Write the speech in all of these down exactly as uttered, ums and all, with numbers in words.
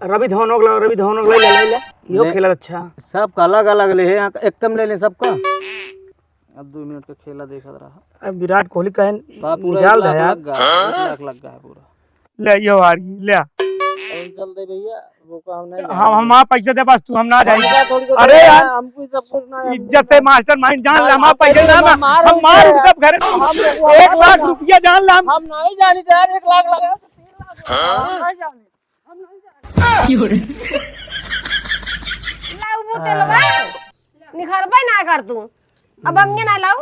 रवि धवन हो गला, रवि धवन हो गला, ले, ले, ले। यो ले। खेलत अच्छा। सबका अलग अलग ले है, एक कम ले ले सबका। अब दो मिनट का खेला देखत रहा। अब विराट कोहली कहे बा, पूरा निकाल एक लाख दे यार। लग गया, एक लाख लग गया है पूरा। ले, यो हार गई, ले। और चल दे भैया, वो काम नहीं हम, है। हम आप पैसे दे बस, तू हम ना जाएंगे। पैसा थोड़ी को अरे देना यार, है, हमको सब कुछ ना है, इज्जत से हमको मास्टरमाइंड जान ले, हम आप पैसे मार ना, हम मार हम मार उनका घरे। हम लोग एक लाख रुपया जान ले, हम हम नहीं जानी थे यार, एक लाख लगा। हाँ? हम नहीं जानी। लाऊ बोतल बा। निखरबे ना कर तू। अब बमिया ना लाऊ।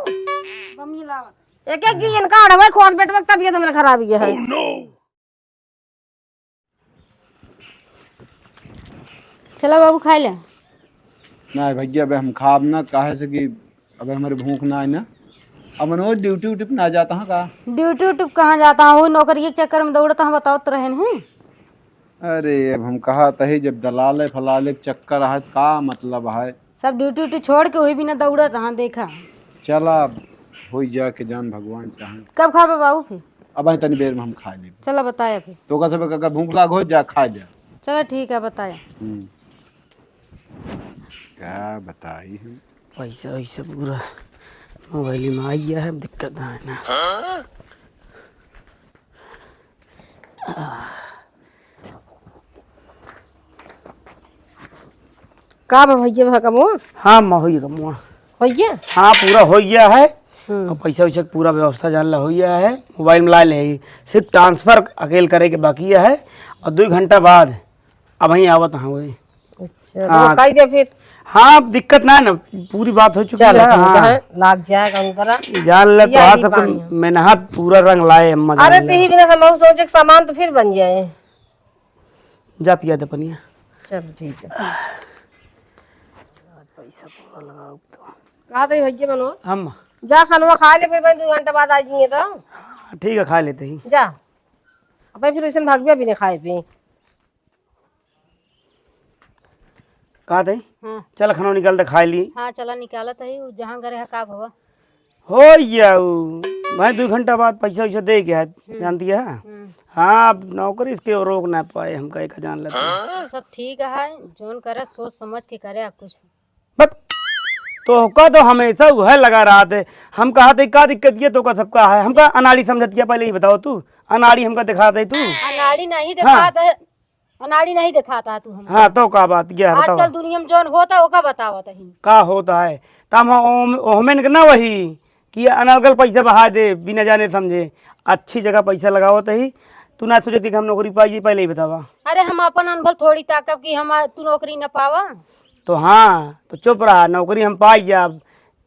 बमिया लावा। एक एक की इनका अड़वे खोद बेटवा के तबियत हमरे खराब ये है। चला बाबू खाए ले। ना भैया, अबे हम खाब ना, काहे से कि अबे हमरे भूख ना है ना। अब मनोज ड्यूटी उटी पे ना जाता है का? ड्यूटी उटी पे कहाँ जाता है, वही नौकरी के चक्कर में दौड़ता है, बताओ तो रहन है। अरे अब हम कहा तही, जब दलाले फलाले के चक्कर है का मतलब है? सब ड्यूटी उटी छोड़ के वही बिना दौड़त हाँ देखा। चला अब होई जा के जान भगवान चाहे। कब खाबे बाबू फिर? अब आई तनी बेर में हम खा लेब। चला बताया फिर। तो का सब का भूख लाग हो जा खा जा। चला ठीक है बताया। हम्म। का बताई हम? पैसा वैसा पूरा मोबाइल में आ गया है, दिक्कत ना है ना। का बा भैया, भा कमवा? हाँ, माँ, होइए कमवा। होइए? हाँ, पूरा हो गया है। हम्म। और पैसा वैसा के पूरा व्यवस्था जान ला हो गया है, मोबाइल में ला ले। सिर्फ ट्रांसफर अकेल करे के बाकी है। और दो घंटा बाद अब वहीं आवत हाँ वही। अच्छा, तो हाँ। वो कही दे फिर। हाँ, अब दिक्कत ना है ना, पूरी बात हो चुकी चलो, है। ठीक हाँ। है, लाग जाएगा उनकरा। जान ले, तो यही आज सब पानी है। मेहनत पूरा रंग लाए, अम्मा अरे, जान ले। तेही बिना हम सोचे के सामान तो फिर बन जाए। जा पिया दे पनिया। चलो, ठीक है। पैसा पूरा लगाओ तो। कहा थे भैया मनोज? हम। जा खानवा खा ले, फिर भाई दो घंटा बाद आ जाइए तो। हाँ, ठीक है, खा लेते ही। जा। अब फिर वैसे भाग भी अभी नहीं खाए पी। का दे? हाँ। चल, खाना निकाल दे, खाए ली। हाँ, चला निकालत है, उ जहाँ गरे है का भवा? हो या उ, भाई, दो घंटा बाद पैसा वैसा दे गया है, हम्म। जानती है? हम्म। हाँ, अब नौकरी इसके रोक ना पाए, हम कहे का जान लेते हैं। हाँ। सब ठीक है, जोन करे सोच समझ के करे कुछ। बस, तोहका तो हमेशा उहे लगा रहत है। हम कहा थे, "का दिक्कत ये तोहका सबका है?" हमका अनाड़ी समझत किया, पहले ही बताओ तू। अनाड़ी हमका दिखात है तू। अनाड़ी नहीं हाँ। दिखात है, अनाड़ी नहीं दिखाता है तू हमका। हाँ, तो का बात ये है, बताओ। आजकल दुनिया में जौन होता है, ओका बतावत है। का होता है? त हम ओम-, ओहमेन के ना वही कि अनर्गल पैसा बहा दे, बिना जाने समझे। अच्छी जगह पैसा लगावत ही। तू ना सोचती कि हम नौकरी पाई, पहले ही बतावा। अरे, हम अपन अनबल थोड़ी ताकब कि हम, तू नौकरी न पावा। तो हाँ, तो चुप रहा, नौकरी हम पाई जाब।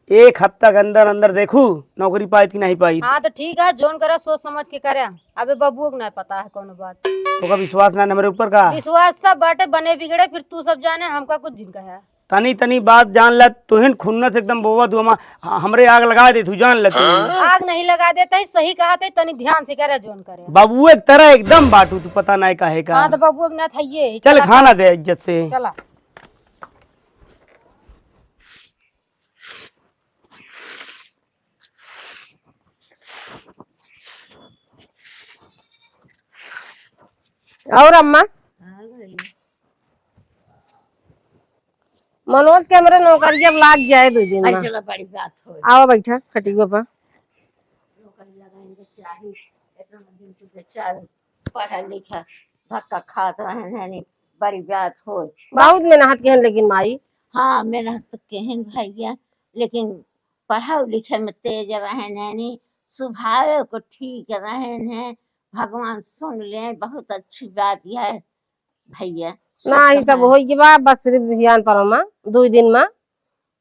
एक हफ्ता के अंदर अंदर देखू, नौकरी पाई कि नहीं पाई। हाँ, तो ठीक है, जोन करा सोच समझ के करे। अबे बबुओ के ना पता है कौनो बात। तो का विश्वास ना हमरे ऊपर का? विश्वास सब बाटे बने बिगड़े, फिर तू सब जाने, हमका कुछ जिन कहे। तनी तनी बात जान ले, तुहिन खुन्नस एकदम बोवा दुआमा, ह-, हमरे आग लगा दे तू, जान ले तू। आग नहीं लगा देता ही, सही कहा थे, तनी ध्यान से करे, जोन करे। बबुए की तरह एकदम बाटू तू, पता नहीं काहे का। हाँ, तो बबुए के ना था ये, चल, चला खाना खा। दे इज्जत से। चला। और अम्मा? हाँ, भैया। मनोज के हमरे नौकरी अब लाग जाए दो दिन अरे में। चला, बड़ी बात हो। आओ बैठा खटिया पर। नौकरी लगाएंगे चाही, इतना दिन से बेचारे पढ़ा लिखा धक्का खात रहे हैं, नहीं, बड़ी बात हो। बहुत मेहनत के हैं लेकिन माई। हाँ, मेहनत तो के हैं भैया, लेकिन पढ़ाई लिखाई में तेज रहे हैं, नहीं, स्वभाव को ठीक रहे हैं, भगवान सुन ले, बहुत अच्छी बात है। भैया, ना, ई सब होई के बा, बस सिर्फ ध्यान पर मा, दुई दिन मा।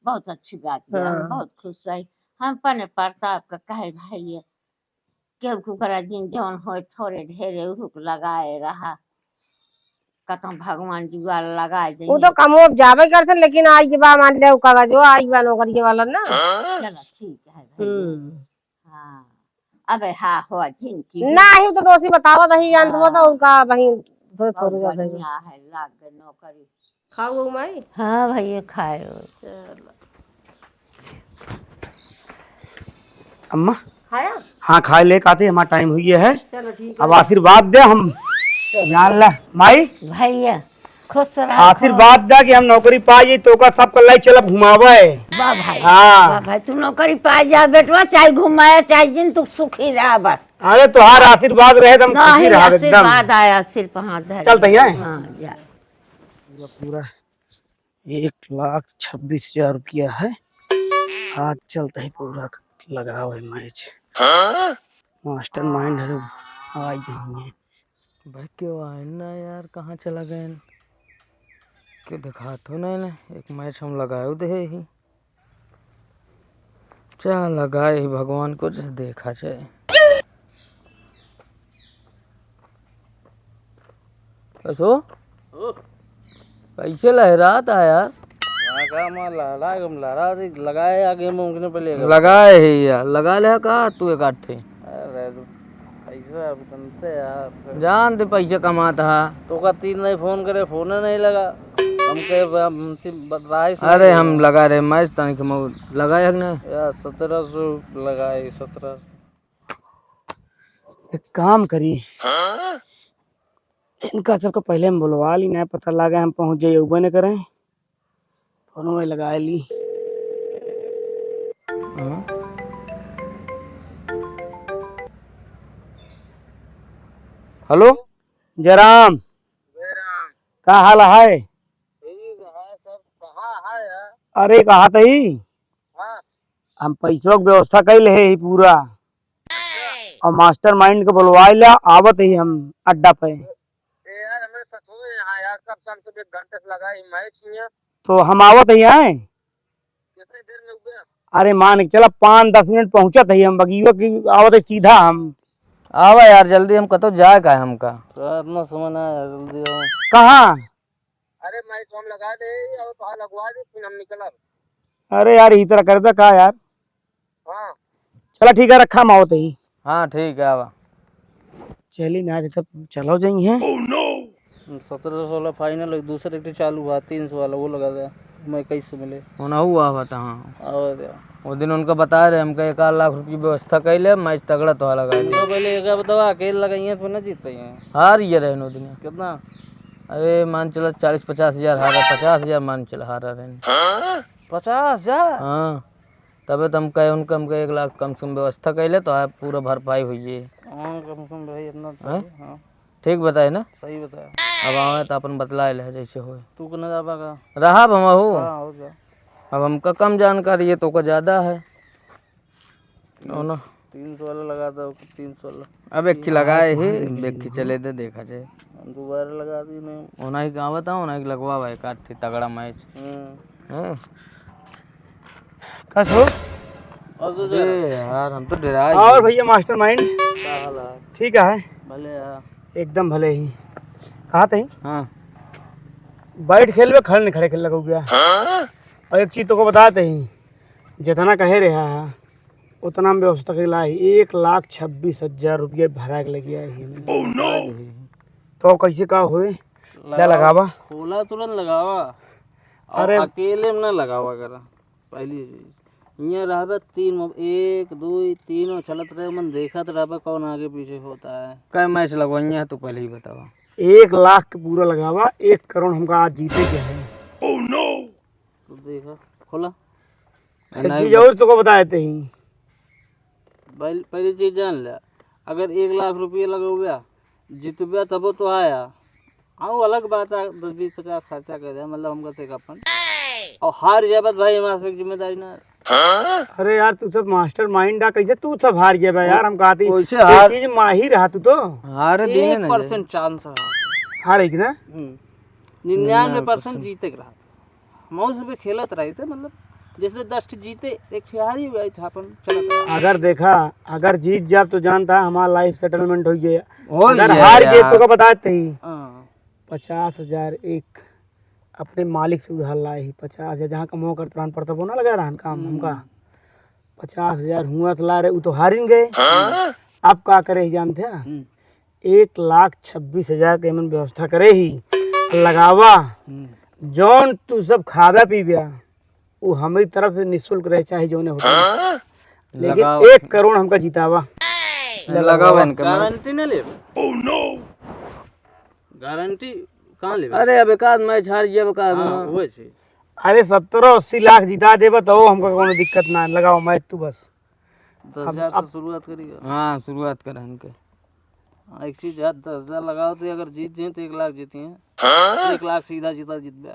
बहुत अच्छी बात है, हम हाँ। बहुत खुश है। हम अपने प्रताप का कहे भाई, केहू कुकरा जिन जौन होए, थोड़े ढेरे उहुक लगाए रहा। कतम भगवान जुगाड़ लगाए दे। वो तो कमो अब जाबे करथन, लेकिन आई के बा, मान ले, उ कागजो आई बा नौकरी वाला ना। चला, ठीक है भैया। हम्म। हाँ। अबे हाँ हो जिनकी। नाही, उ तो दोषी बतावत ही, जानत हो तो हाँ। उनका वही थोड़े और थोड़े ज्यादा ही। बढ़िया है, लाग गए नौकरी। खाओ हो माई? हाँ भैया, खाए हो। चलो। अम्मा? खाया? हाँ, खाए ले, कहते हमारा टाइम हुई है। चलो, ठीक अब है। आशीर्वाद दे, हम चलो। जान ला, माई? भैया। खुश रहा। आशीर्वाद दा कि हम नौकरी पाई, तो का सब कल्लाई चलब घुमावे। वाह भाई, हाँ। वाह भाई, तू नौकरी पाई जा बेटवा, चाहे घुमाए, चाहे जिन, तू सुखी रहा बस। अरे, तोहार आशीर्वाद रहे तो हम खुशी नहीं, रहा एकदम। आशीर्वाद आया, सिर पे हाथ धर। चलते हैं। हाँ, जा। पूरा, पूरा एक लाख छब्बीस हजार रुपया है। आज चलते ही पूरा लगावे मैच। हाँ? मास्टरमाइंड है, आ गए हैं। भाई, क्यों आए ना यार, कहाँ चला गए? क्यों दिखात हो नहीं ना, एक मैच हम लगाए दे ही। चल लगाए ही भगवान को, जैसे देखा जाए। कसो? ओ। कैसे लहरात है यार? वहाँ का मैं लहरा, हम लहरा दे, लगाए आगे मुमकिन पे ले गए। लगाए ही यार, लगा ले का तू एक आठे? अरे तो पैसा अब कनते यार। जान दे पैसे कमात हा। तो का तीन नहीं फोन करे, फोन नहीं लगा। हमके ब-, हमसे ब-, राय सुन अरे ले। हम लगा रहे मैच तनिक मऊ लगाए हक ना? यार सत्रह सौ लगाए, सत्रह। एक काम करी। हाँ? इनका सबका पहले हम बुलवा ली, नहीं पता लागे हम पहुँच जाइए, उबे न करें। फोन में लगा ली। हाँ। हेलो, जयराम, का हाल है? ठीक है, सब कहाँ है यार? अरे, कहा तही? हाँ। हम पैसों की व्यवस्था कर ले ही पूरा। और मास्टरमाइंड के बुलवाए ला, आवत ही हम अड्डा पे। ए यार, हमें सच में यहाँ यार, कब से हमसे एक घंटे से लगा ही मैच नहीं है। तो हम आवत ही आए। कितनी देर में उगे? अरे मान के चला, पाँच दस मिनट पहुँचत ही हम, बगीवा की आवत ही सीधा हम। आवा यार जल्दी, हम कतो जाए का है हमका। तो इतना समय ना है, जल्दी आओ। कहाँ? अरे मैच हम लगा दे और तो लगवा दे, फिर हम निकलब। अरे यार, ई तरह करबे का यार? हाँ। चला ठीक है, रखा हम आवत ही। हाँ ठीक है, आवा। चली ना, आज तब चलो जाई है। सत्रह सौ वाला फाइनल, एक दूसरे एक चालू हुआ, तीन सौ वाला, वो लगा दे। मैं इक्कीस सौ मिले। होना हुआ बता, हाँ। और क्या? वो दिन उनका बता रहे, हमका एक आध लाख रुपये व्यवस्था कर ले, मैच तगड़ा तो लगा दे। तो पहले एक बतावा, अकेले लगाइए तो ना जीत पाइए। हार ये रहे वो दिन। कितना? अरे मान चला चालीस पचास हजार हारा, पचास हजार मान चला हारा रहे। पचास हजार? हाँ। तबे तो हम कहे उनका, हम कहे एक लाख कम से कम व्यवस्था कर ले तो आप पूरा भरपाई हुई है। हाँ, कम से कम भाई इतना तो हैं? है, हाँ। ठीक बताए ना? सही बताया। अब आवे तो अपन बतलाए ले जैसे होए। तू कने जाबा का? रहब हम हो। हाँ, हो जा। अब हमका कम जानकारी है, तो का ज्यादा है। तीन, और ना? तीन सौ वाला लगा दो, तीन सौ वाला। अब एक खी लगाए ही, एक खी चले दे, देखा जाए। हम दोबारा लगा दी नहीं। ओना ही गाँव बताओ, ओना ही लगवा भाई, काट थी तगड़ा मैच। हम्म। हैं? कस हो? और तो अरे जा। यार, हम तो डरा और गए। भैया मास्टरमाइंड? का हाल है? ठीक है। भले है। एकदम भले ही। कहा थे? हाँ। बैठ खेलबे, खड़े नहीं खड़े खेल लगो गया। हाँ? और एक चीज तो को बताते ही, जितना कहे रहा है, उतना में व्यवस्था के लाई, एक लाख छब्बीस हजार रुपये भरा के लगे आए हैं। तो कैसे का होए? क्या लगा-, लगावा? खोला तुरंत लगावा। और अरे अकेले में ना लगावा करा। पहली चीज, यहाँ रहबे तीन मो-, एक, दो, तीनों चलत रहे, मन देखत रहबे कौन आगे पीछे होता है। कै मैच लगवाइए हैं, तू पहले ही बतावा। एक लाख के पूरा लगावा, एक करोड़ हमका आज जीते के है। तो देखा, खोला। एक नहीं चीज बत- और तुमको बताए थे ही। पहल-, पहली चीज जान ले, अगर एक लाख रुपये लगौबे, जितबे तबो तो आया। हाँ, वो अलग बात है, दस बीस पचास खर्चा कर दे, मतलब हमका से अपन। और हार जाबे तो भाई, हमारे से जिम्मेदारी ना। अरे यार, तू सब मास्टरमाइंड आ, कैसे तू सब हार गया बे यार? हम कहती वैसे ये हार- चीज माहिर रहा तू तो। हारे दिन एक ना जाए। Percent chance है। हारे कि ना? हम्म। निन्यानवे percent जीते के रहा। मौज में खेलत रही थे, मतलब, जैसे दस ठी जीते, एक ठी हारी हुआ था, अपन चलत रहा। अगर देखा, अगर जीत जाब तो जानता हमारा life settlement हो गया। हो अगर गया हार गए यार। तो का बताते ही हाँ। पचास हजार एक अपने मालिक से उधार लाए ही, पचास हजार जहाँ कमवा करत रहन, पड़ता वो ना लगा रहन काम हम्म। हमका। पचास हजार हुआ तो ला रहे, वो तो हारिन गए। हाँ? अब का करे ही जानते हैं? हम्म। एक लाख छब्बीस हजार के एमन व्यवस्था करे ही, लगावा। हम्म। जौन तू सब खाबा पीबा, वो हमरी तरफ से निःशुल्क रहे, चाहे जौने होटल में। हाँ? लेकिन लगावा। एक करोड़ हमका जितावा। लगावा इनका। गारंटी ना ले। गारंटी कहाँ लेबे? अरे, अब एक आध मैच हार जाए, एक आध हाँ, ना। वही से। अरे, सत्तर अस्सी लाख जिता देबा, तो हमका कौनो दिक्कत ना है। लगाओ मैच तू बस। दस हजार से शुरुआत करिए। हाँ, शुरुआत करें इनके। हाँ, एक चीज है, दस हजार लगाओ तो अगर जीत जाए तो एक लाख जीती हैं। हाँ? एक लाख सीधा जीता जीत गया।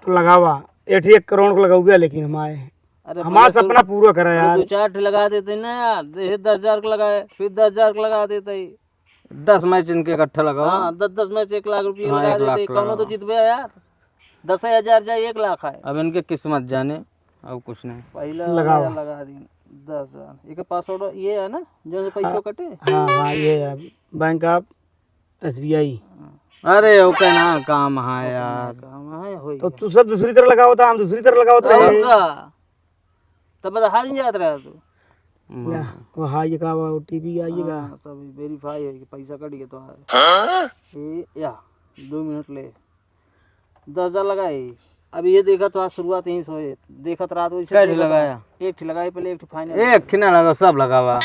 तो लगावा, एक ही एक करोड़ को लगाओगे, लेकिन हमारे, अरे, हमारा पहले तो, सपना पूरा करा पहले यार। दो चार ठे लगा देते ना यार, ये दस हजार को लगाए, फिर दस हजार को लगा देते ही। दस मैच इनके इकट्ठे लगाओ। हाँ, दस दस मैच एक लाख रुपये हाँ, लगा एक लाख देते, कौनो तो लगाओ। जीतबे यार। दस हजार जाए, एक लाख आए। अब इनके किस्मत जाने, और कुछ नहीं। पहला लगाओ। वाला लगा दी, दस हजार। एक पासवर्ड ये है ना, जो से पैसों हाँ। कटे? हाँ, हाँ, ये है, Bank of S B I। अरे, ओके ना, काम है यार। काम है, होई तो गया। तू सब दूसरी तरह लगावत, हम दूसरी तरह लगावत और रहे। का? तब तो हार ही जात रहा तू। वाह। या, वो हाँ, ये का, वो O T P आइएगा। हाँ, सब verify है कि पैसा कट गया तो है। हाँ? ये, या, दो मिनट ले। दस हजार लगाए। अब ये देखा तो आज शुरुआत यहीं से होए। देखत रात वैसे कैसे देखत लगाया? रहा। एक ठे लगाए पहले, एक ठे final एक ठे ना लगा, सब लगावा।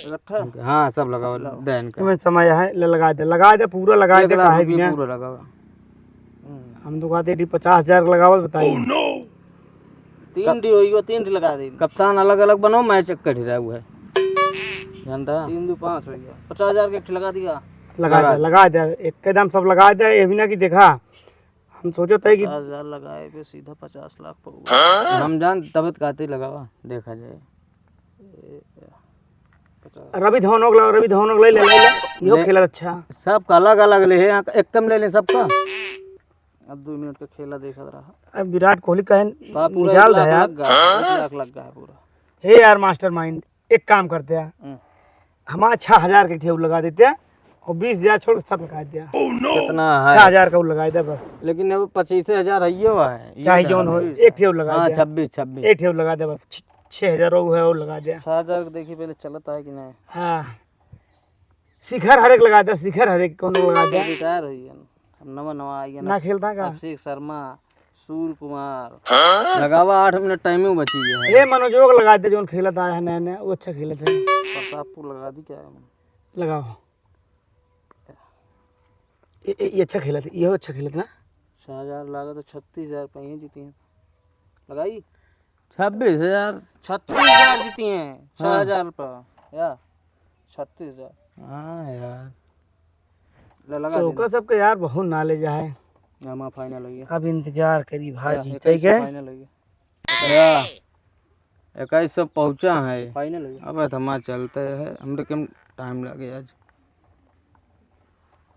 इकट्ठा? हाँ, सब लगावा, लगाओ। देन का। तुम्हें समय है, ले लगा दे, लगा दे, पूरा लगा एक दे, लाख काहे रुपये बिना? पूरा लगावा। हम्म। हम तो कहते हैं, पचास हजार लगावल बताइए। तीन टी होई गयो, तीन टी लगा दे। कप्तान अलग-अलग बनो, मैच एक कट रहा है। जानता? तीन दो पाँच हो गया। पचास हजार के एक टी लगा दिया। लगा लगा दे, दे। लगा दे, एकदम सब लगा दे, ये भी ना कि देखा, हम सोचो तय कि पचास हजार लगाए पे सीधा पचास लाख पर हुआ। हम जान तब तो कहते लगावा, देखा जाए। ए, पचास। रवि धवन हो गया, रवि धवन हो गया, ले, ले, ले, ले। यो ले। खेला अच्छा। सबका अलग-अलग ले, यहाँ एक कम ले लें सबका। अब दो मिनट का खेला देखत रहा। अब विराट कोहली कहे बा, पूरा निकाल एक लाख दे यार। लग गया, एक लाख लग गया है पूरा। हे यार mastermind, एक काम करते हैं, हम्म। हमारा छह हजार के ठेव लगा देते हैं और बीस हजार छोड़ के सब लगा देते हैं। कितना है? छह हजार का वो लगा दे बस। लेकिन अब पच्चीस हजार है, ये हुआ है, ये चाहे क्या जौन हो, है? एक ठेव लगा हाँ, दे। छब्बीस, छब्बीस। एक ठेव लगा दे बस, छ-, छह हजार वो है, वो लगा दे। छह हजार के देखी पहले चलता है कि नहीं। हाँ। शिखर हरेक लगा दे, शिखर हरेक कौनो लगा दे। रिटायर हो गया, अब नवा नवा आ गया ना। ना खेलता का? अभिषेक शर्मा, सूर्य कुमार। लगावा, आठ मिनट टाइम में बची है। ए मनोजो को लगा दे, जोन खेलत आया है नया नया, वो अच्छा खेलत है। प्रतापपुर लगा दी क्या? लगाओ। ए, ए, ये अच्छा खेलत है, ये अच्छा खेलत ना। छह हजार लगा तो छत्तीस हजार पे ही जीती हैं। लगाई। छब्बीस हजार। छत्तीस हजार जीती हैं, हाँ। छह हजार पर, या, छत्तीस हजार। हाँ यार। ले लगा तो दे। ओकर सबके यार बहुत knowledge है। हमारा final हो गया। अब इंतजार करी भाई या, जीते इक्कीस के। Final हो गया। या, इक्कीस सौ पहुँचा है। Final हो गया। अब तो हमारा चलते है, हमरे कम टाइम लगे आज।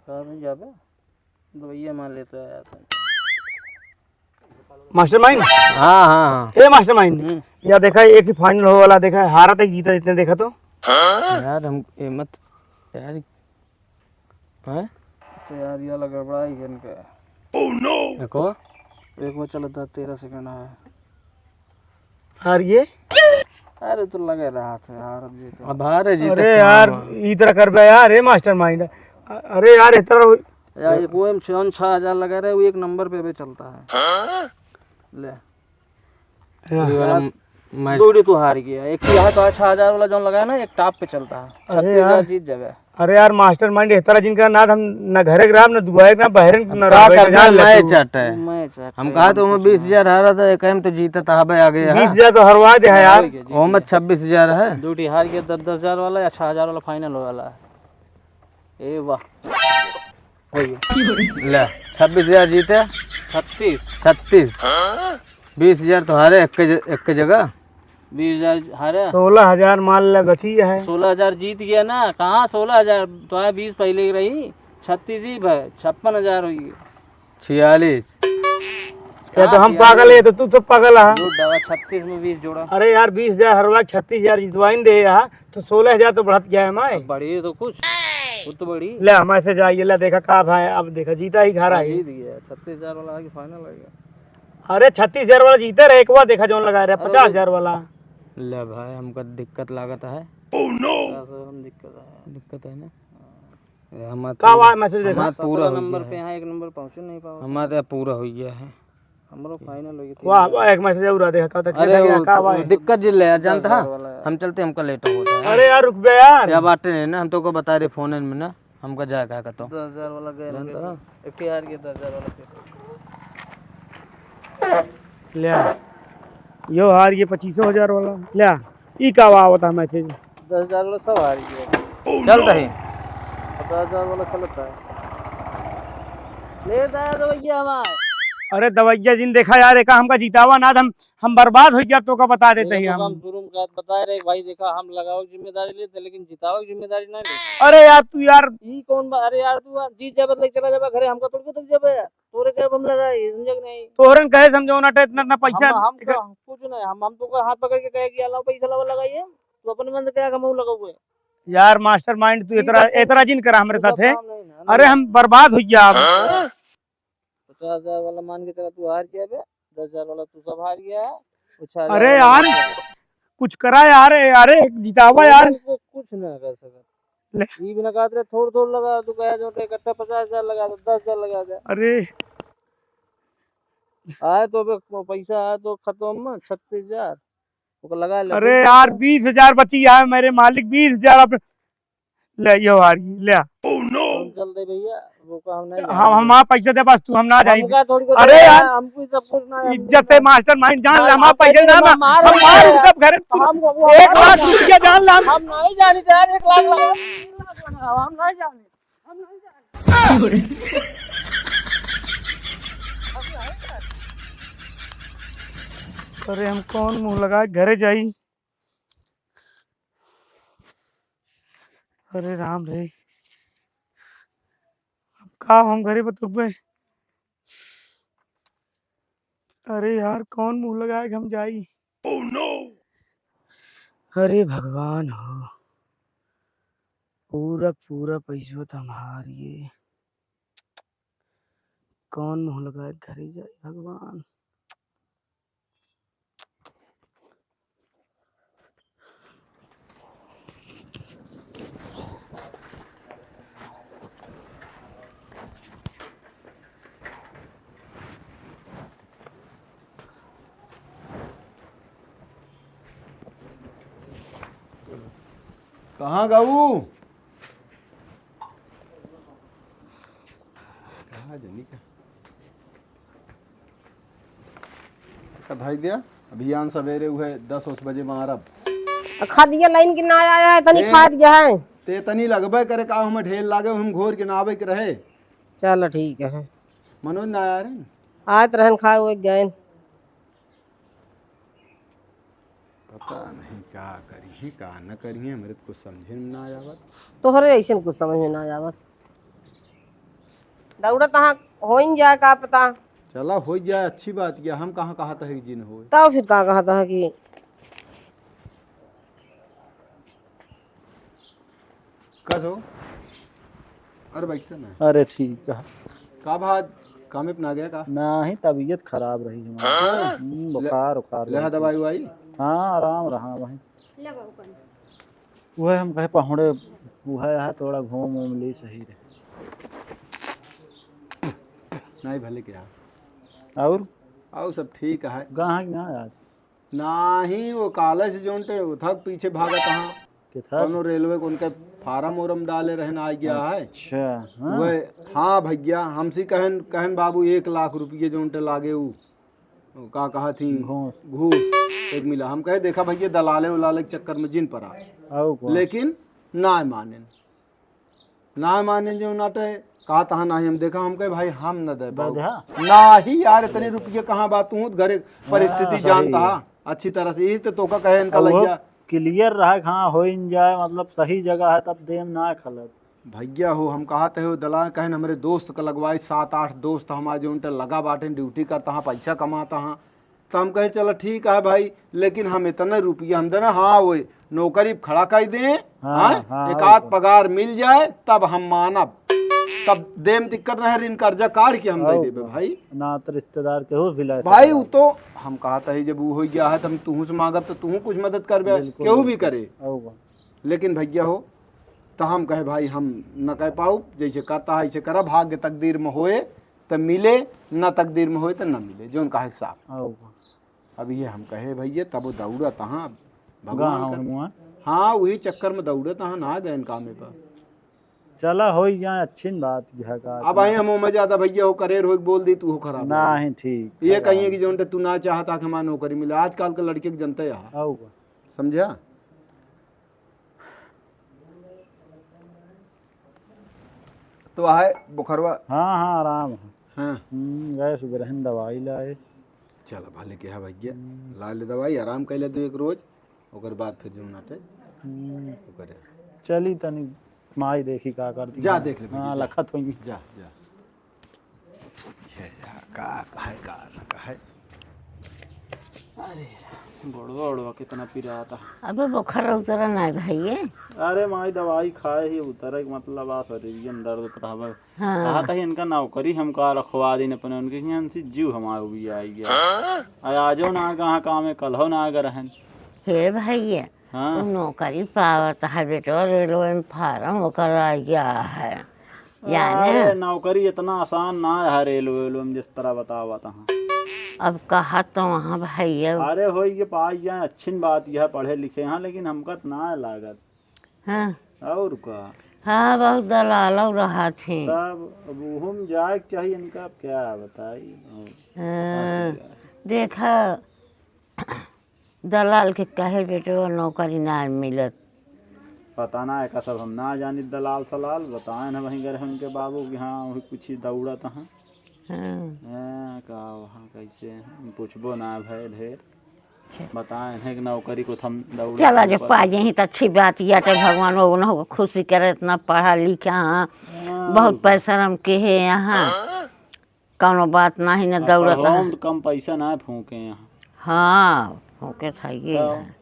कहाँ नहीं जाबे? दवाइयाँ मार लेता है यार। Mastermind? हाँ, हाँ, हाँ। ए mastermind, हम्म। या देखा, एक ही final हो वाला देखा, हारा तक जीता जितने देखा तो। यार, हम, ए मत, यार, हैं? तो यार, ये वाला गड़बड़ा ही है इनका। देखो। एक में चलता तेरह second है। हार गए? अरे, तो लगे रहा था यार, अब जीते। अब हारे जीते अरे कहाँ यार, बा? ई तरह करबे यार, ए mastermind। अ-, अरे यार, इस तरह हो- यार, एक वो में छह, छह हजार लगा रहे, वो एक नंबर पे भी चलता है। हाँ? ले। हाँ। ये वाला यार, मैच। दो तो हार गया। एक यहाँ तो छह हजार वाला जोन लगाया ना, एक top पे चलता है। अरे छत्तीस हजार यार। जीत जावे। अरे यार, mastermind, इस तरह जिनका ना हम ना घरे के रहब, ना दुआरे के, ना बहरे के, ना का रहबे, करबे, जान ले मैच तू। अटे। मैच अटे, हम कहा तो हम हमें कुछ बीस हजार हारा था, एक हम तो जीता था, अबे आ गया। बीस हजार तो हरवा दे है यार। हार गया, जीत ओमे गया। छब्बीस हजार है। दो टी हार गया, दस दस हजार वाला या छह हजार वाला final वाला है। ए वाह। हो गया। ले, छब्बीस हजार जीते। छत्तीस। छत्तीस। बीस हजार तो हारे एक के ज-, एक के जगह। बीस हजार हारे। सोलह हजार मान ले बची है। सोलह हजार जीत गया ना, कहाँ सोलह हजार? तो है बीस पहले ही रही, छत्तीस ही भाई, छप्पन हजार हुई। छियालीस। ये तो हम पागल है, ये तो तू तो पागल है। जो दवा छत्तीस में बीस जोड़ा। अरे यार, बीस हजार हरवा छत्तीस हजार जितवाइन दे यार, तो सोलह हजार तो बढ़त गया है माय। बढ़ी तो कुछ, वो तो बढ़ी। ले, हमारे से जाइए, ले देखा का भाई, अब देखा जीता ही घर हाँ, आई। जीत गया, छत्तीस हजार वाला आगे final आ गया। अरे छत्तीस हजार वाला जीते रहे, एक बार देखा जौन लगा रहे, अरे पचास हजार वाला। ले भाई, हमका दिक्कत लागत है। Oh no! दिक्कत है। दिक्कत है ना? हाँ। ए, हमार का पूरा, वाह, message देखा? हमार पूरा सत्रह हो नंबर गया पे है। यहाँ एक नंबर पहुँचे नहीं पावा। हमार तो पूरा हो गया है। हमरो final हो गया, तीन वाह, हजार। वाह, एक message और आ, देखा, का था, अरे, क्या था, वो, का वाह? वो दिक्कत जिन ले यार, जानता दस हजार है? वाला यार। हम चलते, हमका late होता है। अरे यार, रुक बे यार। क्या बात है ना, हम तो को बता रहे phone में ना। हमका जाए का कहतो? दस हजार वाला गए जान लगे तो? एक ठे हार गया दस हजार वाला पे। ल्या, यो हार गया पच्चीसो हजार वाला। ल्या, ई का आवता मैसेज? दस हजार वाला सब हार गया। चल तही। पचास हजार वाला चलता है। ले दाया दवैया हमार। अरे दवैया जिन देखा यार, एका हमका जितावा ना, हम हम बर्बाद हो जाब, तोका बता देते ही हम। हम शुरू में बात बताए रहे भाई, देखा, हम लगावे की जिम्मेदारी लेते, लेकिन जितावे की जिम्मेदारी ना लेते। अरे यार, तू यार। ई कौन बा? अरे यार, तू यार जीत जाबे तो चला जाबे घरे, हमका तोड़ के तक जाबे। तोरे के अब हम लगाई, समझे कि नहीं? तोहरन कहे समझौना टे, इतना, इतना पैसा हम, हम इकर- तो कुछ नहीं, हम, हम तोका हाथ पकड़ के कहे कि लाओ पैसा लाओ लगाइए, तू अपने मन से क्या कमाऊ लगाऊ है? यार mastermind तू ई इतना, सब तो इतना जिन करा हमरे ई सब साथे। काम नहीं ना, अरे नहीं। हम बर्बाद हो जाब। हाँ? पचास हजार वाला मान के चला, तू हार गया बे, दस हजार वाला तू सब हार गया है, वो छह हजार अरे वाला यार, हार गया। कुछ करा यार, अरे जितावा यार। कुछ, कुछ ना कर सकत। ले। ई भी ना कहत रहे, थोड़ थोड़ लगा, तू कहे जो इकट्ठा पचास हजार लगा दे, दस हजार लगा दे। अरे। आए तो बे, पैसा आए तो खत्म में छत्तीस हजार। ओकर लगा ले अरे पैसा। यार, बीस हजार बची है मेरे मालिक, बीस हजार आप ले, यो हार गई, ले। हम चल दे भैया, वो का हम नहीं हम, जाएंगे। हम आप पैसा दे बस, तू हम ना जाई। हमका थोड़ी को अरे देना यार, है, हमको सब कुछ ना है, हम इज्जत से mastermind जान ले, हम आप पैसा ना, हम मार हम मार उनका घर, हम, वो एक लाख रुपया जान ले, हम हम नहीं जानी यार, एक लाख लगा, हम नहीं जानी। अरे हम कौन मुंह लगा घरे जाई? अरे राम रे, अब का हम घरे बतुकबे? अरे यार, कौन मुंह लगा के हम जाई? अरे भगवान हो, पूरा पूरा पैसवा तो हम हार गए। कौन मुंह लगा के घरे जाई भगवान? कहाँ गऊ? कहाँ जनी का? का धई दिया? अभियान सवेरे उहे दस उस बजे मारब। आ, खा दिया लाइन के ना आया है, तनी ए, खा दिया है। ते तनी लगबे करे का, हमें ढेर लागे, हम घोर के ना आवे के रहे। चल ठीक है। मनोज ना आया रे? आत रहन खा हुए गए। पता नहीं का करिहे, का न करिहे, हमरे तो कुछ समझे में ना आवत। तोहरे ऐसन कुछ समझ में ना आवत। दौड़त हाँ होइन जाए, का पता। चला, हो जाए, अच्छी बात या, हम कहाँ कहत है कि जिन होए। तब फिर का कहत है कि कस हो? अरे बैठते ना। अरे ठीक है। का बात, कामे पे ना गया का? नहीं, तबीयत खराब रही हमारी। हाँ? हम्म, ले-, बुखार उखार लेहा लगी। दवाई उवाई? हाँ, आराम रहा वही। ले बाबू पानी। वह हम कहे पहुड़े, वह है थोड़ा घूम उम ली सही रहे। नहीं भले क्या? और? और सब ठीक है। कहाँ है कि ना आज? नाही, वो काले से जोन टे उथक पीछे भागत हाँ। किथा? कौनो रेलवे को उनके फार्म ओरम डाले रहन आ गया है। अच्छा, हाँ। वह, हाँ भैया, हमसे कहन, कहन बाबू एक लाख रुपये जोन टे लागे उ, का कहा थी? घूस। घूस एक मिला। हम कहे, "देखा भैया, दलाले उलाले के चक्कर में जिन पड़ा।" आओ को। लेकिन ना मानेन। ना माने जो नाटे, कहा तहा नाही हम देखा, हम कहे, "भाई, हम न दे पाऊ।" बस हाँ। नाही यार, इतने रुपये कहाँ बा, तू घरे परिस्थिति हाँ, सही जानता है। है, अच्छी तरह से, यही तो तोका कहे इनका और वो लग जा। Clear रहा कि हाँ, होइन जाए, मतलब सही जगह है, तब देम ना खलत। भैया हो, हम कहा तहे हो दलाल, कहन हमरे दोस्त का लगवाई, सात आठ दोस्त हमारे जो उनटे लगा बाटे, ड्यूटी करता हाँ, पैसा कमाता हाँ, तो हम कहे, "चला ठीक है भाई, लेकिन हम इतने रुपया हम देना, हाँ, वो नौकरी खड़ा कर दें, हाँ, हाँ, हाँ, एक आध वो तो। पगार मिल जाए, तब हम मानब, तब देम दिक्कत रहे, ऋण कर्जा काढ़ के हम दे हाँ, देबे वो। भाई।" ना तो रिश्तेदार केहू भी ला भाई, सकता वो है। तो हम कहत है, जब वो हो गया है, तो हम तुहू से मांगब, तो तुहू कुछ मदद करबे, बिल्कुल, केहू भी बिल्कुल। करे। हाँ, वो। लेकिन भैया हो, तो हम कहे, "भाई, हम न कह पाऊ, जैसे कहता है, ऐसे करा, भाग्य तकदीर में होए, त मिले, ना तकदीर में होए त ना मिले, जौन कहे के साफ।" आओ। अब ये हम कहे भैया, तब वो दौड़त हाँ, भगवान गा का। हाँ, वही चक्कर में दौड़त हाँ, ना गए कामे पर। चला, होई जाए, अच्छी न बात यह का अब आए हम ओमे ज्यादा भैया हो करेर हो बोल दी तू हो खराब हो। नाही, ठीक ये है। कहिए कि जौन ते तू ना चाहता कि हमार नौकरी मिले, आजकल के लड़के के जनते यहाँ। आऊ बा। समझा? तो आहे बुखरवा। हाँ, हाँ, आराम है। हाँ। हम्म, गए सुबह रहन दवाई लाए। चला भले के है भैया, हम्म। ला ले दवाई, आराम कर ले तू एक रोज, ओकर बाद फिर जो नाटे हम्म। ओकरे। चली तनी माई देखी का करती जा है। देख ले हाँ, भैया, जा। लखत होई। जा, जा। ये जा, का कहे, का ना कहे। अरे, गोड़वा, ओड़वा कितना पिराता। अबे बुखार उतरा ना है भाई ये। अरे माई, दवाई खाए ही उतरे के मतलब आ, शरीर में दर्द उतरा हवे। हाँ। कहा था इनका नौकरी हम का रखवा दिन अपने, उनके यहाँ से जीव हमार भी आई गया। हाँ? आ, आजो ना कहाँ काम है, कल हो ना अगर रहन। हे भैया, हाँ। तू नौकरी पावत है बेटवा, रेलवे में फार्म ओकर आ गया है, जाने? अरे, नौकरी इतना आसान ना है रेलवे, वेलवे में जिस तरह बतावत हैं। अब कहा तो वहाँ भैया। अरे, होई के पाई जाए, अच्छी बात यह पढ़े लिखे हैं, लेकिन हमका तो ना लागत। हाँ। और का? हाँ, बहुत दलाल रहा थे। तब अब उहम जाए के चाहिए इनका, अब क्या बताई। और हाँ, फंस गया। देखा, दलाल के कहे बेटवा नौकरी ना मिलत। पता ना, एका सब हम ना जानी दलाल सलाल। बताए न वहीं गए उनके बाबू कि हाँ, वही कुछ ही दौड़त हैं। हाँ। हाँ, का वहाँ कैसे हैं? हम पूछबो ना भय ढेर। बताए हैं कि नौकरी को हम दौड़त चला हैं जो पर पा जाही त अच्छी बात याटे, भगवान वो उन्हों को खुशी करे, इतना पढ़ा लिखा हाँ, हाँ, बहुत वो परिश्रम के है यहाँ। हाँ। कौनो बात नाही न आ, दौड़त पढ़वाओ है। तो कम पैसा ना फूके यहाँ। हाँ, फूके था ये तो है।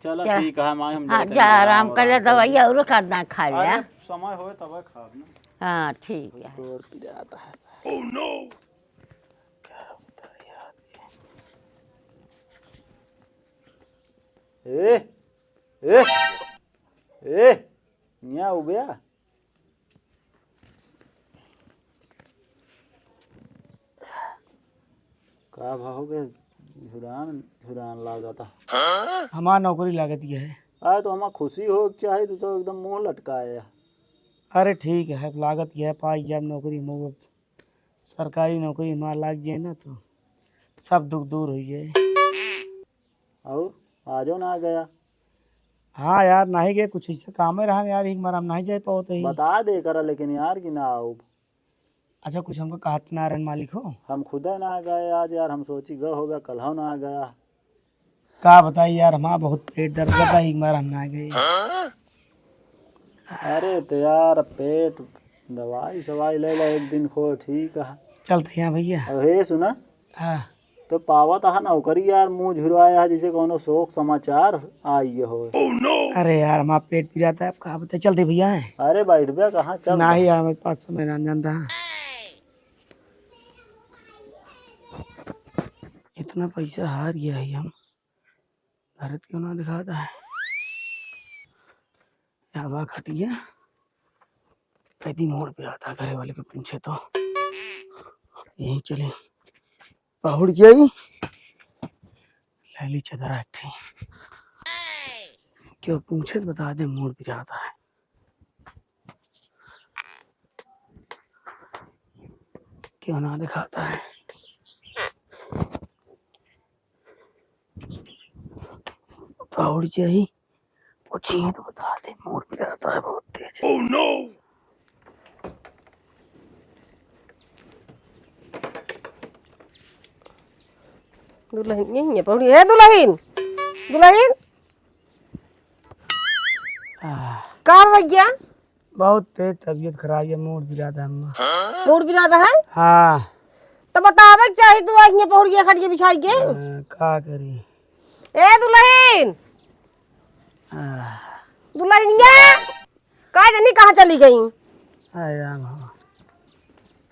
चला चल। ठीक है, माई हम हाँ, जाते जा हैं, आराम आराम कर ले, आराम कर दवाई ले। और का ना खा ले। अरे, समय होए तब खाब ना। हाँ, ठीक है। गोड़ पिरात है। Oh no! क्या होता है यार? ए, ए, ए, यहाँ उबे आ। का भाव के झुरान, झुरान लागता। हमार नौकरी लागत ये है। आए तो हमार खुशी हो के चाहे, तू तो एकदम मुंह लटकाए है। अरे ठीक है, लागत ये है, पाई जाब नौकरी, हम सरकारी नौकरी हमार लाग जाए ना तो सब दुख दूर हो जाए। और आजो ना गया। हाँ यार, नाही गए, कुछ ऐसे कामे रहन यार, एक बार हम नाही जाए पावत ही। बता दे करा लेकिन यार कि ना आउब। अच्छा, कुछ हमको कहत ना रहन मालिक हो। हम खुदे ना गए आज यार, हम सोची गए होगा, कल हो ना गया। का बताई यार, हमार बहुत पेट दर्द करता, एक बार हम ना गए। अरे तो यार पेट दवाई सवाई ले ले, एक दिन खो ठीक है। चलते हैं भैया। अब हे सुना, हाँ। तो पावत है नौकरी यार, मुंह झुरवाया है जैसे कोनो शोक समाचार आई हो। अरे यार, हमार पेट पिरात है, अब का बताई, चलते भैया हैं। अरे बैठ बे, कहाँ चल नाही रहा? यार, हमारे पास समय ना जानता है। इतना पैसा हार गया है हम, घर क्यों ना दिखाता है। यहाँ बा खटिया, कैदी मोड़ पे रहता है, घरे वाले के पूछे तो यहीं चले। पहुड़ जाई, लैली चदरा एक ठे। क्यों पूछे तो बता दे, मूड पिरात है। क्यों ना दिखाता है। पहुड़ जाई, पूछी तो बता दे, मूड पिरात है बहुत तेज। Oh no! दुलहिन, यहीं है पहुड़ी। ए दुलहिन, दुलहिन। आह। का भैया? बहुत तेज तबीयत खराब है, मूड पिरात है अम्मा। मूड पिरात है? हाँ। तो बतावे के चाही तू, आज ये पहुड़िया खटिया बिछाई के। हाँ, का करी? ए दुलहिन। आह। दुलहिनिया। का जानी कहाँ चली गई? हाय राम हो।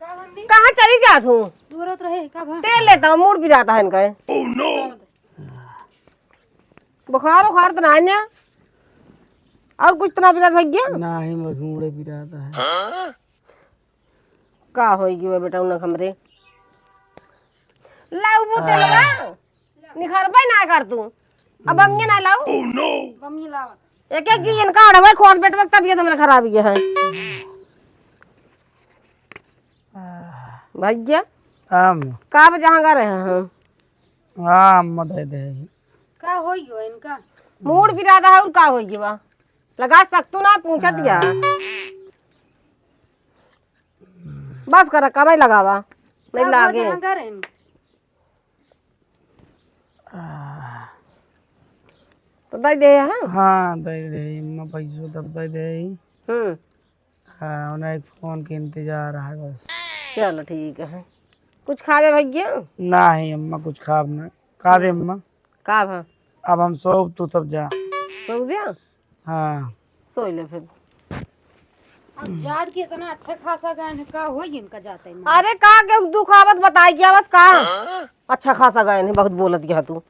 का मम्मी? कहाँ चली जात हूँ? दूरत रहे, का भा? तेल लेता हूँ, मूड पिरात है इनका। Oh no! बुखार उखार तो ना है ना? और कुछ तो ना पिरात भैया? नाही, बस मूड़े पिरात है। का होई गयो बेटा उनक हमरे? लाऊ बोतल आह। लाऊ। निखरबे ना कर तू। अब बमिया ना लाऊ। Oh no! बमिया लावा। एक एक की इनका अड़वे खोस बेटवा के तबीयत हमरे खराब ही है। भैया, हम का बजांगा रहे हैं? हाँ, अम्मा दे दे। का होई गो इनका? मूड बिरादा है और का होई गवा? लगा सकतू ना पूछत गया। बस कर कमाई लगावा, नहीं का लागे। बजांगा रहे हैं? तो दे दे, हाँ? हाँ, दे दे, अम्मा पैसो तब दे दे। हम्म। हाँ, उन्हें एक फोन के इंतजार है बस। चलो ठीक है। कुछ खावे भैया? नहीं अम्मा, कुछ खाब ना। का दे अम्मा? का भा? अब हम सोब, तू सब जा। सोब्या? हाँ। सोई ले फिर। अब जात के इतना अच्छा खासा गायन है, का होई इनका जाते में? अरे का के दुख आवत बताई क्या आवत का? अच्छा खासा गायन है, बहुत बोलत गया तू।